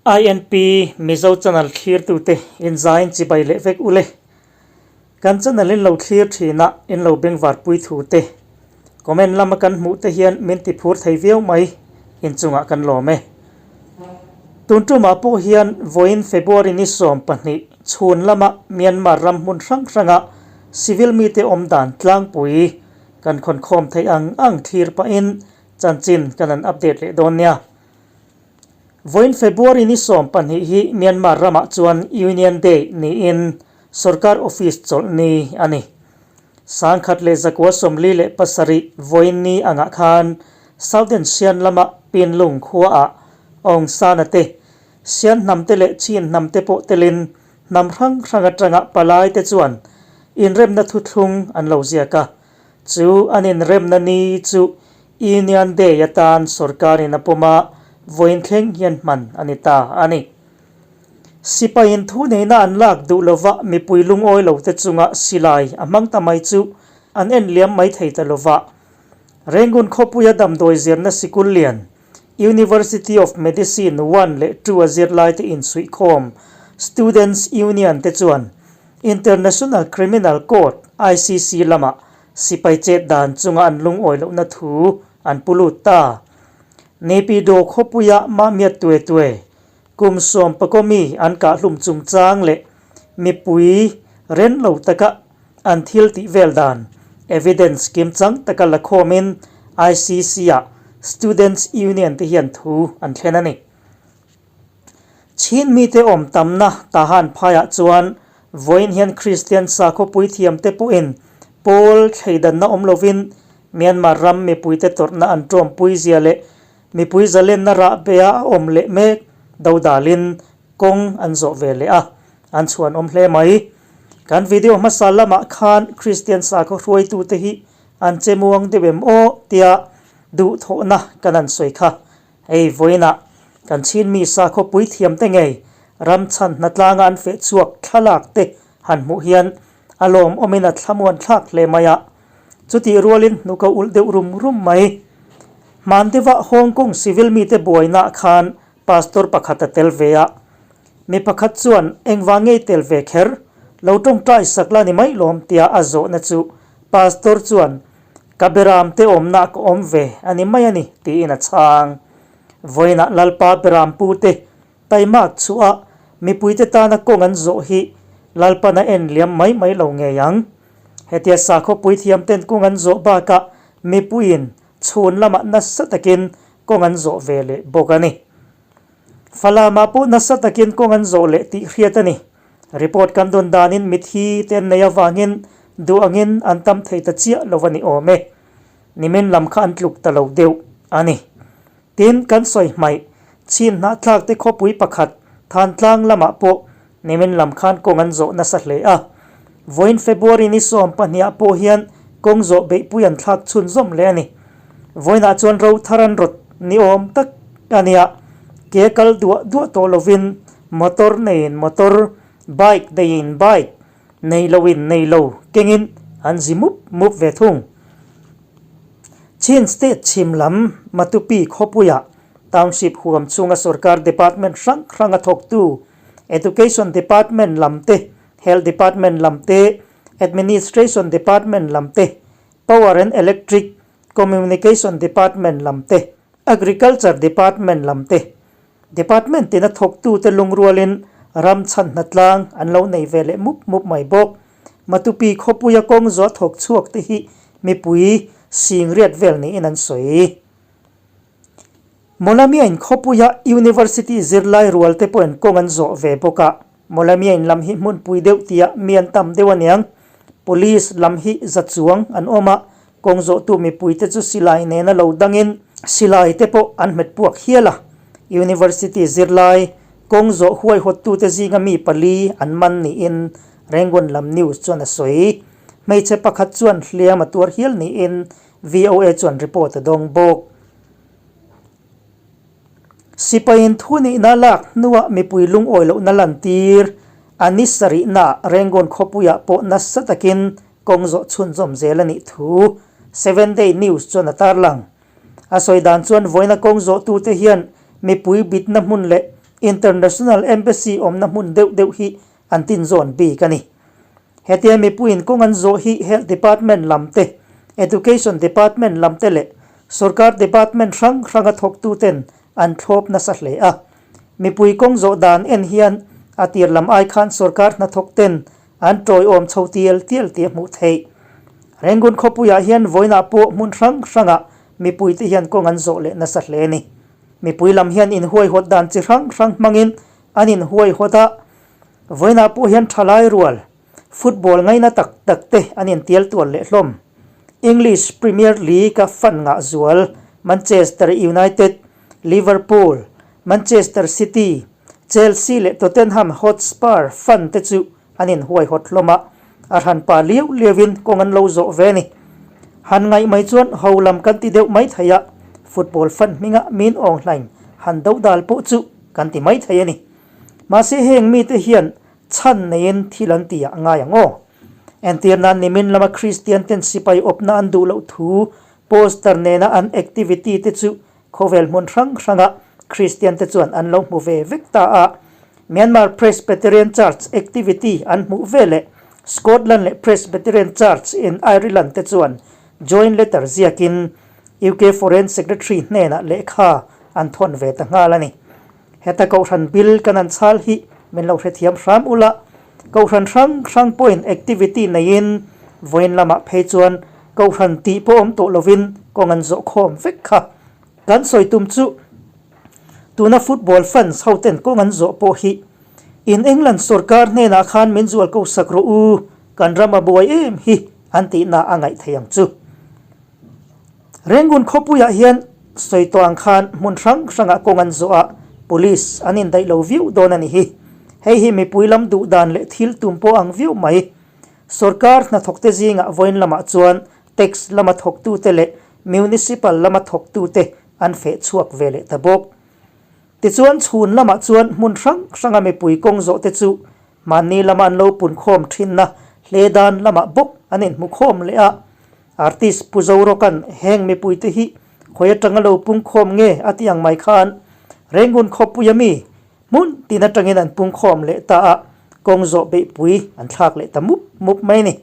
INP Mizo channel thlirtute inzain chibai leh vek ule. Kan channel in lo thlir thin a, in lo bengvarpui thu te. Comment lama kan hmuh te hian min ti phur thei viau mai, inchungah kan lawm e. Tun tumah pawh hian vawiin February ni 12 chhun lama Myanmar ram hmun hrang hranga civil mite awm dan tlangpui kan khawnkhawm theih ang ang thlir pahin chanchin kan han update leh dawn nia. Vawiin February ni 12 hi Myanmar ramah chuan Union Day niin sorkar office chawlh ni a ni. 1947 vawiin ni angah khan Southern Shan lama Pinlung khuaah Aung San-a te, Shan hnam te leh Chin hnam te pawh telin hnam hrang hrang atanga palai te chuan inremna thuthlung an lo ziak a. Chu an inremna ni chu Union Day atan sorkarin a pawm a, vawiin thleng hian hman a ni ta a ni. Sipaiin thu neihna an lak duh lova mipui lungawi lote chunga silai a hmang ta mai chu an en liam mai thei ta lova. Rangoon khawpuia damdawi zirna sikul lian, University of Medicine one leh two a zirlaite insuihkhawm Students Union te chuan International Criminal Court, ICC, lamah sipai chet dan chunga an lungawi lohna thu an pu lut ta. Naypyidaw khawpuia Mahmiat Tue Tue, kum 11 mi an kahhlum chungchang leh mipui ren lo taka an thil tih vel dan evidence kimchang taka la khawmin ICC-ah Students Union te hian thu an thlen a ni. Chin mite awm tamna Tahan phaiah chuan vawiin hian Kristian sakhaw puithiamte pawhin pawl thleidanna awm lovin Myanmar ram mipuite tawrhna an tawmpui zia leh mipui zalenna rahbea a awm leh mek dodalin kawng an zawh ve leh a, an chhuan awm hle mai. Kan video hmasa lamah khan Kristian sakhaw hruaitute hi an che muang deuh em aw tia duhthawhna kan han sawi kha. Hei vawiinah kan chhinmi sakhaw puithiamte ngei ram chhan hnatlanga an feh chhuak thlalak te han hmuh hian a lawmawmin a thlamuan thlak hle mai a. Chutih rualin hnuk a ulh deuh rum rum mai. Hman deuhah Hong Kong civil mite buainaah khan pastor pakhat a tel ve a. Mi pakhat chuan engvang ngei tel ve kher, lo tawngtai sak la ni mai lawm tia a zawhna chu pastor chuan Ka beram te awmna ka awm ve a ni mai a ni, tiin a chhang. Vawiinah Lalpa beram pu te taimak chhuah mipuite tana kawng an zawh hi Lalpan a en liam mai mai lo ngei ang. Hetia sakhaw puithiam ten kawng an zawh bakah mipuiin chhun lamah nasa takin kawng an zawh ve leh bawk a ni. Falamah pawh nasa takin kawng an zawh leh tih hriat a ni. Report kan dawn danin mithi te an nei avangin duh angin an tam thei ta chiah lo a ni awm e. Nimin lam kha an tluk ta lo deuh a ni. Tin, kan sawi hmaih, chhin hnahthlak te khawpui pakhat Thantlang lamah pawh nimin lam khan kawng an zawh nasa hle a. Vawiin February ni 12 ah pawh hian kawng zawh beihpui an thlak chhunzawm leh a ni. Vawiinah chuan ro thar an rawt ni awm tak a nia, ke kal duah duah tawh lovin Motor neiin motor, bike neiin bike, nei loin nei lo kengin an zi mup mup ve thung. Chin State chhim lam Matupi khawpuiah Township huam chhunga sorkar department hrang hranga thawktu Education Department lam te, Health Department lam te, Administration Department lam te, Power and Electric Communication Department lam te, Agriculture Department lam te, Department tina thawktute lungrualin ram chhan hnatlang an lo nei ve leh mup mup mai bawk. Matupi khawpuia kawng zuah thawk chhuak te hi mipui sing riat vel niin an sawi. Mawlamiain khawpuia University zirlai rual te pawhin kawng an zawh ve bawk a, Mawlamiain lam hi hmunpui deuh tia mi an tam deuh aniang. Police lam hi za chuang an awm a, kawng zawhtu mipuite chu silai nena lo dangin silai te pawh an hmet puak hial a. University zirlai kawng zawh huaihawttute zinga mi pali an man niin Rangoon lam news chuan a sawi. Hmeichhe pakhat chuan hliam a tuar hial niin VOA chuan report a dawng bawk. Sipaiin thu nihna lak hnuah mipui lungawi lohna lantir a ni sarihnaah Rangoon khawpuiah pawh nasa takin kawng zawh chhunzawm zel a nih thu Seven Day News chuan a tarlang. A sawi dan chuan vawiina kawng zawhtute hian mipui bitna hmun leh International Embassy awmna hmun deuh deuh hi an tinzawn bik a ni. Hetia mipuiin kawng an zawh hi Health Department lam te, Education Department lam te leh Sorkar Department hrang hranga thawktuten an thlawp nasa hle a. Mipui kawng zawh dan en hian a tir lam ai khan sorkar hnathawkten an tawiawm chho tial tial tih a hmuh theih. Rangoon khawpuiah hian vawiinah pawh hmun hrang hrangah mipuite hian kawng an zawh leh nasa hle a ni. Mipui lam hian inhuaihawt dan chi hrang hrang hmangin an inhuaihawt a, vawiinah pawh hian thalai rual football ngaina tak tak te an intial tual leh hlawm. English Premier League-a fan ngah zual Manchester United, Liverpool, Manchester City, Chelsea leh Tottenham Hotspur fan te chu an inhuaihawt hlawm a, a hranpa liau liauin kawng an lo zawh ve a ni. Han ngaih mai chuan ho lam kan ti deuh mai thei a, football fan hminga min awng hlain han do dal pawh chu kan ti mai thei a ni. Mahse heng mite hian chhan neiin thil an ti ah ngai ang aw. Entir nan nimin lama Kristian ten sipai awpna an duh loh thu poster nena an activity te chu Khawvel hmun hrang hranga Kristian te chuan an lo hmu ve vek ta a. Myanmar Presbyterian Church activity an hmuh ve leh Scotland leh Presbyterian Church in Ireland te chuan joint letter ziakin UK Foreign Secretary hnenah lehkha an thawn ve ta nghal a ni. Heta Kohhran bill kan an chhal hi min lo hrethiam hram ula, Kohhran hrang hrang pawhin activity neiin vawiin lamah phei chuan Kohhran tih pawh awm tawh lovin kawng an zawh khawm vek kha. Kan sawi tum chu tuna football fans ho ten kawng an zawh pawh hi in England sorkar hnenah khan min zual ko sak rawh u, kan ram a buai em hi an tihna a ngaih thei ang chu. Rangoon khawpuiah hian sawi tawh ang khan hmun hrang hrangah kawng an zawh a, police an indaih lo viau dawn a ni hi. Hei hi mipui lam duh dan leh thil tum pawh ang viau mai. Sorkar hnathawkte zingah vawiin lamah chuan tax lama thawktute leh municipal lama thawktute an feh chhuak ve leh ta bawk. Tichuan chhun lamah chuan hmun hrang hranga mipui kawng zawhte chu Mahni lama an lo punkhawm thinna hle dan lamah bawk an inhmukhawm leh a, artist Pu Zorawka'n heng mipuite hi khawi atanga lo pungkhawm nge a ti ang mai khan Rangoon khawpuia mi hmun tin atangin an pungkhawm leh ta a, kawng zawh beihpui an thlak leh ta mup mup mai a ni.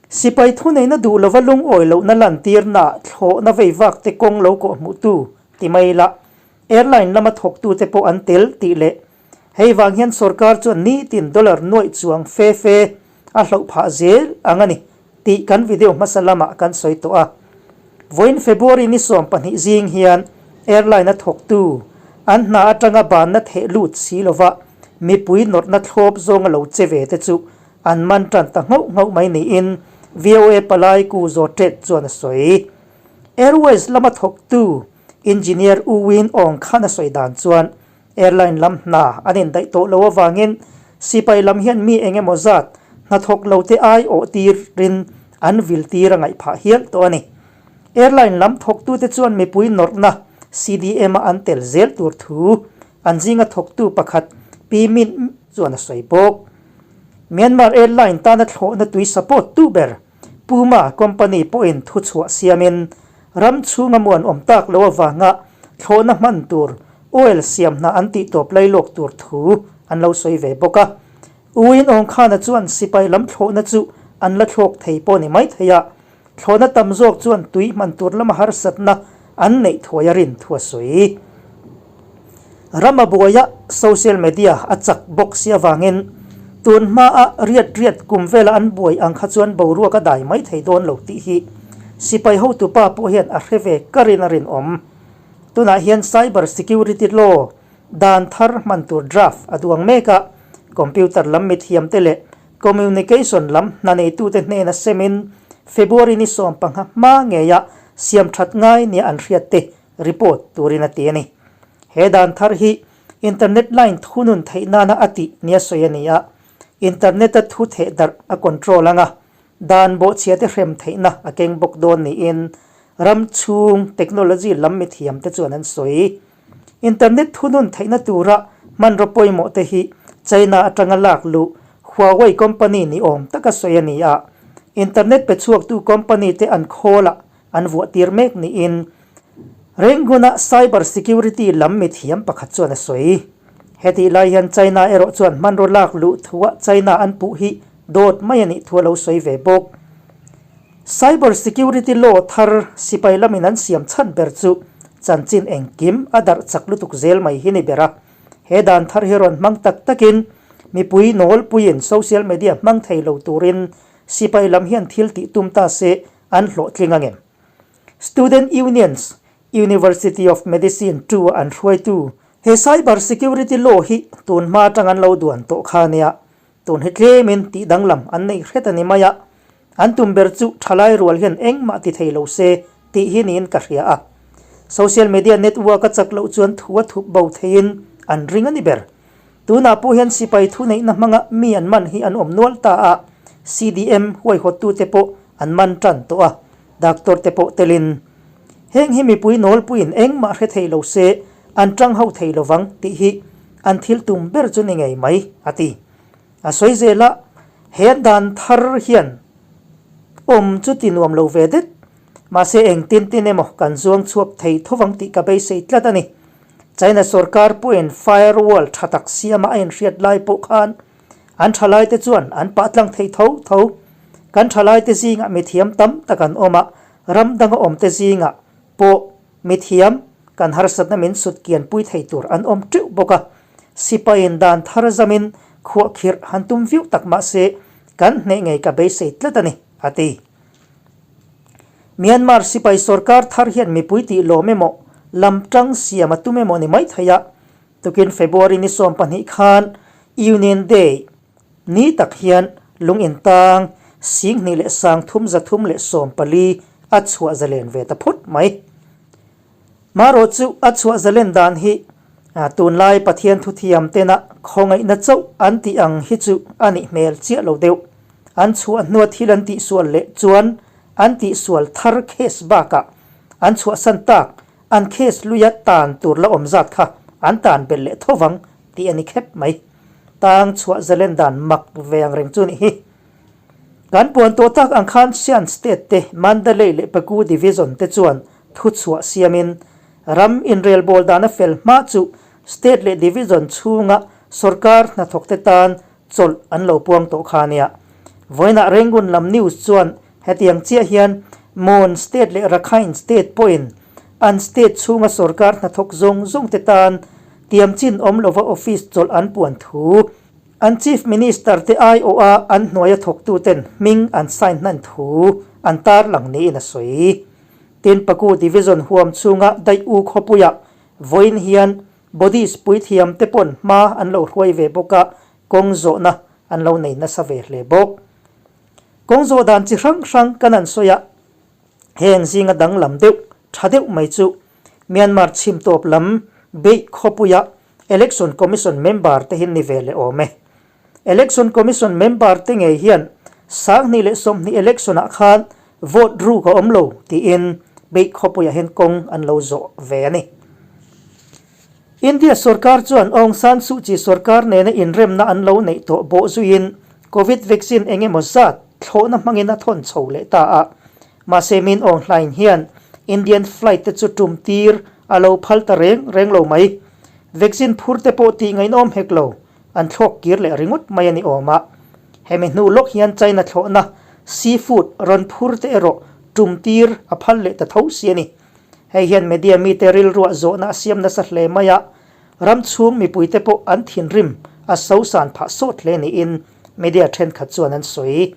Sipai thuneihna duh lova lungawi lohna lantirnaah thlawhna veivak te kawng lo kawhhmuhtu ti mai la, airline lama thawktute pawh an tel tih leh Hei vang hian sorkar chuan nitin dollar nuaih chuang fe fe a hloh phah zel ang a ni tih kan video hmasa lamah kan sawi tawh a. Vawiin February ni 12 zing hian airline a thawktu an hna atanga banna theh lut si lova mipui nawrhna thlawp zawnga lo che ve te chu an man tan ta nghauh nghauh mai niin VOA palai Ku Zaw Tet chuan a sawi. Airways lama thawktu Engineer U Win Aung khan a sawi dan chuan Airline lam hna an indaih tawh lo avangin sipai lam hian mi eng emaw zat hnathawk lo te ai awh tirin an vil tir a ngaih phah hial tawh a ni. Airline lam thawktute chuan mipui nawrhna CDM a an tel zel tur thu an zinga thawktu pakhat Pi Min chuan a sawi bawk. Myanmar Airline tana thlawhna tui support tu ber Puma company pawhin thuchhuah siamin ram chhunga muan awm tak lo avanga thlawhna hman tur oil siam hna an tih tawp lailawk tur thu an lo sawi ve bawk a. Uin Awngkhana chuan sipai lam thlawhna chu an la thlawk thei pawh ni mai thei a, thlawhna tam zawk chuan tui hman tur lama harsatna an neih thuai a rin thu a sawi. Rama buaia social media a chak bawk si avangin tun hmaa riat riat kum vela an buai ang kha chuan boruak a dai mai thei dawn lo tih hi sipai hotupa pawh hian a hre ve karin a rinawm. Tunah hian cyber security law dan thar hman tur draft a duang mek a, computer lam mithiamte leh communication lam hna neitute hnena semin February ni 15 hma ngeia siamthat ngai nia an hriatte report turin a ti a ni. He dan thar hi internet line thunun theih nana a tih nia sawi a ni a, internet a thu theh darh a control anga dan bawhchhia te hrem theihna a keng bawk dawn niin ram chhung technology lam mithiam te chuan an sawi. Internet thunun theihna tura hmanraw pawimawh te hi China atanga lak luh Huawei company ni awm taka sawi a ni a, internet pe chhuaktu company te an khawlah an vuah tir mek niin Rangoon-a cyber security lam mithiam pakhat chuan a sawi. Hetih lai hian China erawh chuan hmanraw lak luh thuah China an puh hi dawt mai a nih thu a lo sawi ve bawk. Cyber security law thar sipai lamin an siam chhan ber chu chanchin engkim a darh chak lutuk zel mai hi ni ber a. He dan thar hi rawn hmang tak takin mipui nawlpuiin social media hmang thei lo turin sipai lam hian thil tih tum ta se an hlawhtling angem? Student Unions, University of Medicine tua an hruaitu he cyber security law hi tun hma atang an lo duan tawh kha nia, tun hi tlemin tih danglam an nei hret a ni mai a, an tum ber chu thalai rual hian engmah ti thei lo se tih hi niin ka hria a. Social media network a chak loh chuan thu a thup bo theiin an ring a ni ber. Tunah pawh hian sipai thuneihna hmanga mi an man hi an awm nual ta a, CDM huaihawttute pawh an man tan tawh a, doctor te pawh telin. Heng hi mipui nawlpuiin engmah hre thei lo se an tang ho thei lovang tih hi an thil tum ber chu ni ngei mai, a ti. A sawi zel a, he dan thar hian awm chu ti nuam lo ve det, mahse engtin tin emaw kan zuang chhuak thei thovang tih ka beisei tlat a ni. China sorkar pawhin firewall tha tak siama a inhriat lai pawh khan an thalaite chuan an pah tlang thei tho tho. Kan thalaite zingah mithiam tam tak an awm a, ram danga awmte zingah pawh mithiam kan harsatna min sut kianpui thei tur an awm teuh bawk a. Sipaiin dan thar zamin khuahkhirh han tum viau tak mah se kan hneh ngei ka beisei tlat a ni, a ti. Myanmar sipai sorkar thar hian mipui tih lawm emaw, lam tang siam a tum emaw ni mai thei a. Tukin February ni 12 khan Union Day ni tak hian lung intang 2314 a chhuah zalen ve ta phut mai. Marawh chu a chhuah zalen dan hi tunlai Pathian thuthiam tena khawngaihna chauh an tih ang hi chu a nih hmel chiah lo deuh. An chhuah hnua thil an tihsual leh chuan an tihsual thar case bakah an chhuahsan tak an case luia tan tur la awm zat kha an tan belh leh tho vang tih a ni khep mai. Tang chhuah zalen dan mak ve ang reng chu nih hi. Kan puan tawh tak ang khan Shan State te Mandalay leh Pegu Division te chuan thuchhuah siamin ram inrelbawl dana fel hma chu State leh Division chhunga sorkar hnathawkte tan chawlh an lo puang tawh kha nia. Vawiinah Rangoon lam news chuan hetiang chiah hian Mon State leh Rakhine State pawhin an state chhunga sorkar hnathawk zawng zawngte tan tiamchin awm lova office chawlh an puan thu an Chief Minister te aiawha an hnuaia thawktuten hming an sign hnan thu an tarlang niin a sawi. Tin, Paku Division huam chhunga Daih U khawpuiah vawiin hian Buddhist puithiam te pawn hma an lo hruai ve bawk a, kawng zawhna an lo nei nasa ve hle bawk. Kawng zawh dan chi hrang hrang kan an sawi a, heng zinga danglam deuh, tha deuh mai chu Myanmar chhim tawp lam beih khawpuia Election Commission member te hi ni ve leh awm e. Election Commission member te ngei hian 2020 election ah khan vote ruk a awm lo tiin beih khawpuiah hian kawng an lo zawh ve a ni. India sorkar chuan Aung San Suu Kyi sorkar nena inremna an lo neih tawh bawh zuiin Covid vaccine eng emaw zat thlawhna hmangin a thawn chho leh ta a. Mahse Min Aung Hlaing hian Indian flight te chu tum tir a lo phal ta reng reng lo mai. Vaccine phur te pawh tih ngaihnawm hek lo. An thlawk kir leh ringawt mai a ni awm a. Hemi hnu lawk hian China thlawhna seafood rawn phur te erawh tum tir a phal leh ta tho si a ni. Hei hian media mite rilruah zawhna a siam nasa hle mai a, ram chhung mipuite pawh an thinrim a sosan phah sawt hle niin media thenkhat chuan an sawi.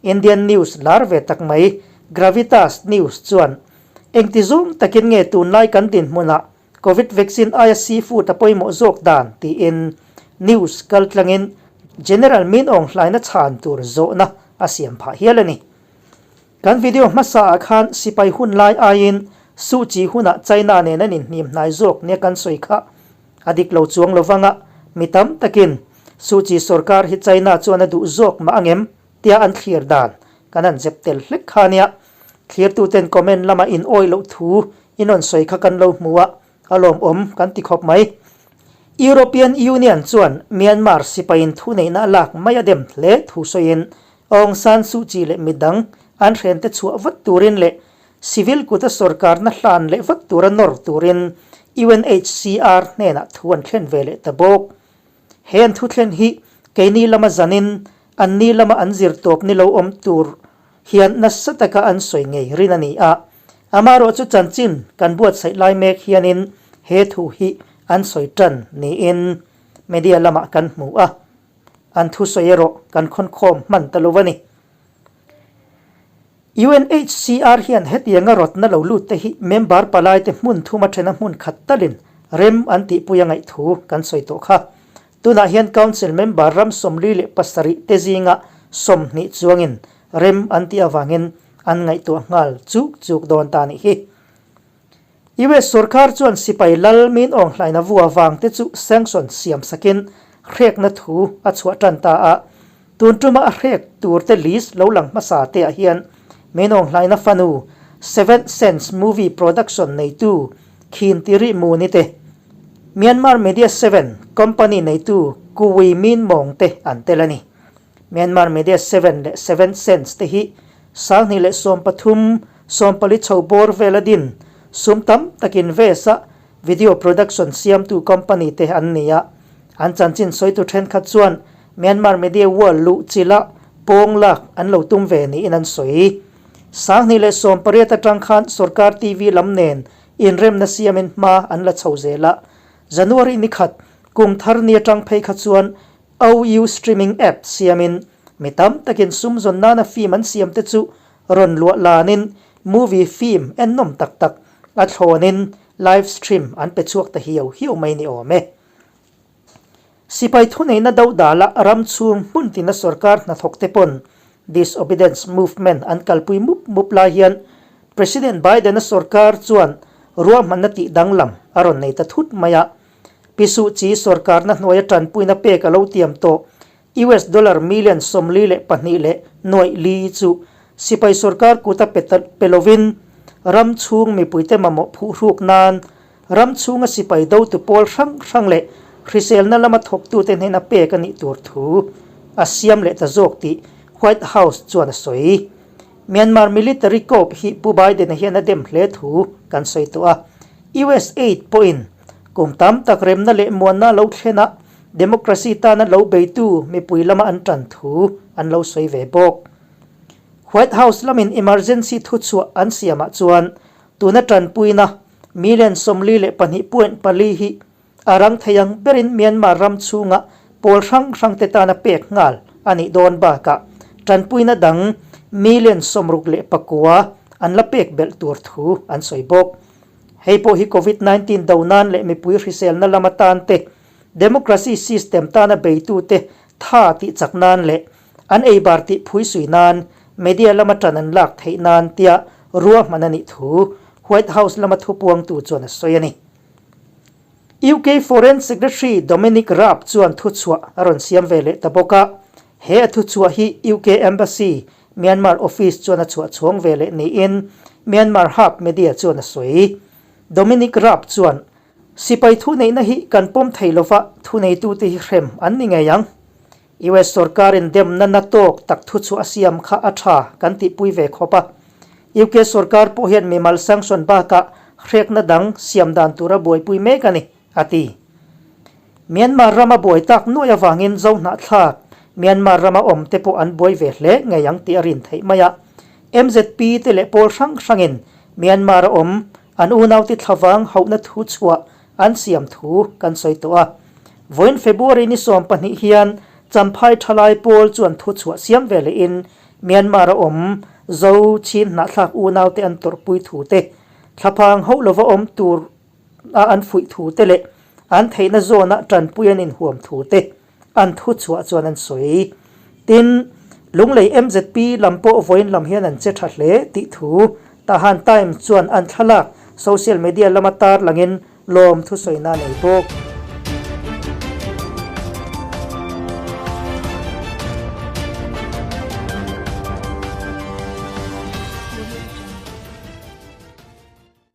Indian news lar ve tak mai Gravitas News chuan engti zawng takin nge tunlai kan dinhmunah Covid vaccine aia seafood a pawimawh zawk dan tiin news kaltlangin General Min Aung Hlaina chhan tur zawhna a siam phah hial a ni. Kan video hmasa ah khan sipai hun lai aiin Suu Kyi hunah China nen an inhnim hnai zawk nia kan sawi kha a dik lo chuang lo vanga mi tam takin Suu Kyi sorkar hi China chuan a duh zawk mah angem tia an thlir dan kan han zep tel hlek kha nia. Thlirtuten comment lama in awih loh thu in rawn sawi kha kan lo hmu a, a lawmawm kan ti khawp mai. European Union chuan Myanmar sipaiin thuneihna a lak mai a dem hle thu sawiin Aung San Suu Kyi leh midang an hrente chhuah vat turin leh civil kuta sorkarna hlan leh vat tura nawr turin UNHCR hnenah thu an thlen ve leh ta bawk. He an thuthlen hi keini lama zanin anni lama an zir tawp ni lo awm tur hian nasa taka an sawi ngei rin a ni a. Amaherawh chu chanchin kan buatsaih lai mek hianin he thu hi an sawi tan niin media lamah kan hmu a. An thusawi erawh kan khawnkhawm hman ta lo a ni. UNHCR hian hetianga rawtna lo lut te hi member palaite hmun thuma thena hmun khat talin rem an tihpui a ngaih thu kan sawi tawh kha. Tunah hian Council member ram 47 te zinga 20 chuangin rem an tih avangin an ngaihtuah nghal chuk chuk dawn ta nih hi. US sorkar chuan sipai lal min awng hlaina vua vang te chu sanction siam sakin hrekna thu a chhuah tan ta a. Tun tuma a hrek tur te list lo lang hmasa te ah hian min awng hlaina fanu Seventh Sense movie production neitu Khin Tiri Muni te, Myanmar Media Seven company neitu Kuwi Min Mawng te an tel a ni. Myanmar Media Seven leh Seventh Sense te hi 2013, 14 chho bawr vela din sum tam tak invest a video production siamtu company te an ni a. An chanchin sawitu thenkhat chuan Myanmar Media World luh chila pawng lak an lo tum ve niin an sawi. 2018 atang khan sorkar TV lam nen inremna siamin hma an la chho zel a. January ni khat kum thar ni atang phei kha chuan OU streaming app siamin mi tam takin sum zawn nana film an siam te chu rawn luah lanin movie film ennawm tak tak a thlawnin live stream an pe chhuak ta hiau hiau mai ni awm e. Sipai thuneihna do dala ram chhung hmun tina sorkar hnathawk te pawn disobedience movement an kalpui mup mup lai hian President Biden-a sorkar chuan ruahmanna tih danglam a rawn nei ta thut mai a. Pi Suh Kyi sorkarna hnuaia tanpuina pek a lo tiam tawh US dollar million 42 leh nuaih li chu sipai sorkar kuta pe pe lovin ram chhung mipuite mamawh phuhruk nan ram chhunga sipai dotu pawl hrang hrang leh hriselna lama thawktute hnena pek a nih tur thu a siam leh ta zawk tih White House chuan a sawi. Myanmar military coup hi Pu Biden-a hian a dem hle thu kan sawi tawh a. USAID pawhin kum tam tak remna leh muanna lo thlen a, democracy tana lo beitu mipui lama an tan thu an lo sawi ve bawk. White House lamin emergency thuchhuah an siamah chuan tuna tanpuina million 42.4 hi a rang thei ang berin Myanmar ram chhunga pawl hrang hrangte tana pek nghal a nih dawn bakah tanpuina dang million 69 an la pek belh tur thu an sawi bawk. Hei pawh hi Covid 19 do nan leh mipui hriselna lama tan te, democracy system tana beitute tha tih chak nan leh an eibar tih phuisui nan media lama tan an lak theih nan tia ruahman a nih thu White House lama thupuangtu chuan a sawi a ni. UK Foreign Secretary Dominic Raab chuan thuchhuah a rawn siam ve leh ta bawk a, he a thuchhuah hi UK Embassy Myanmar office chuan a chhuah chhuang ve leh niin Myanmar Hub Media chuan a sawi. Dominic Raab chuan, Sipai thuneihna hi kan pawm thei lova, thuneitute hi hrem an ni ngei ang. US sorkarin demna na tawk tak thuchhuah a siam kha a tha kan tihpui ve khawp a. UK sorkar pawh hian mimal sanction bakah hrekna dang siam dan tura buaipui mek a ni, a ti. Myanmar rama buai tak nuai avangin Zohnahthlak Myanmar rama awm te pawh an buai ve hle ngei ang tih a rin theih mai a. MZP te leh pawl hrang hrangin Myanmar a awm an unaute thlavang hauhna thu chhuah an siam thu kan sawi tawh a. Vawiin February ni 12 hian Champhai thalai pawl chuan thu chhuah siam ve lehin Myanmar a awm Zo Chin hnahthlak unaute an tawrhpui thu te, thlaphang hauh lova awm tur a an fuih thu te leh an theihna zawna tanpui an inhuam thu te an thu chhuah chuan an sawi. Tin, Lunglei MZP lam pawh vawiin lam hian an che tha hle tih thu Tahan Times chuan an thlalak social media lama tar langin lawm thusawi na nei bawk.